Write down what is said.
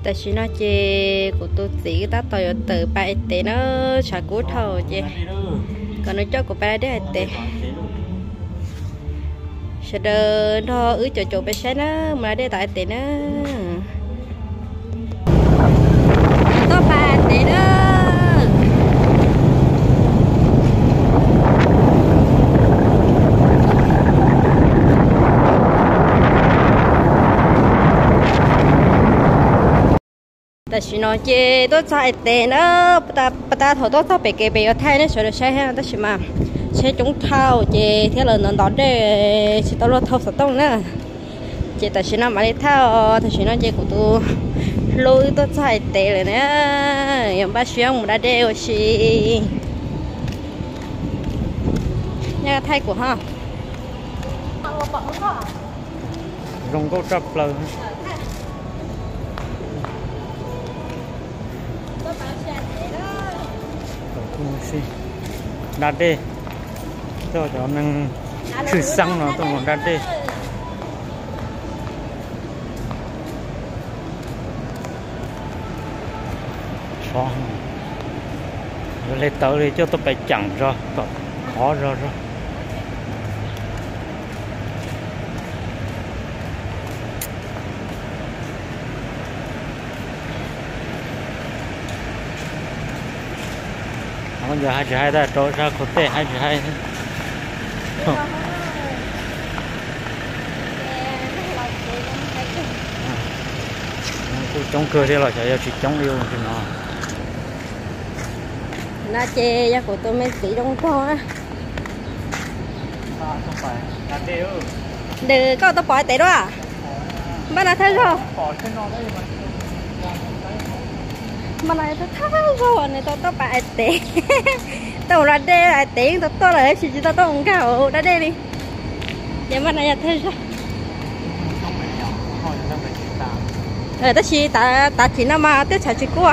Tam sim no ces kuv tus txiv tab tom yuav tawm pais tes na, tshav kub dhau ces kom nws coj kuv pais da dej hais tes. Sawv daws nrog wb caum caum peb saib na, mus da dej tom hais tes na. Tuaj pais hais tes na. Tam sim no ces tuaj txog hais tes na, pas tas thaum tuaj txog pem kev pem yuav thaij nej sawv daws saib thiab, tab sis mas tsheb coob dhau ces thiab lawv ntov ntov dej tsis tau luag thau xov tooj na. Ces tam sim no mam li thaij os, tam sim no ces kuv tus hlub wb tuaj txog hais tes lawm na, yuav npaj siab mus da dej ua si. Nyob thaij kuv ho. Zoo nkauj tshaj plaws. Da dej, coj cov neeg tshwj xeeb no tuaj mus da dej. Yuav le tawv li coj tuaj pais ceem zog kom khov zog zog. Yog hais tsis hais tas rau sab khau tej hais tsis hais. Kuj coob kawg thiab los xyov yog tsis coob li ntsis no. No ces yog kuv tus me txiv zoo nraug na. Nws koj tuaj pom tes dua. Npaj no thawj zaug. Npaj no thawj zaug nws tau tuaj pais ais tes. Tuaj ua da dej ais tes yeej tau tuaj lawm tab sis tsis tau tuaj ua nkag hauv da dej li. Ces npaj no yog thawj zaug. Tab sis tav chim no mas twb tshav tsis kub.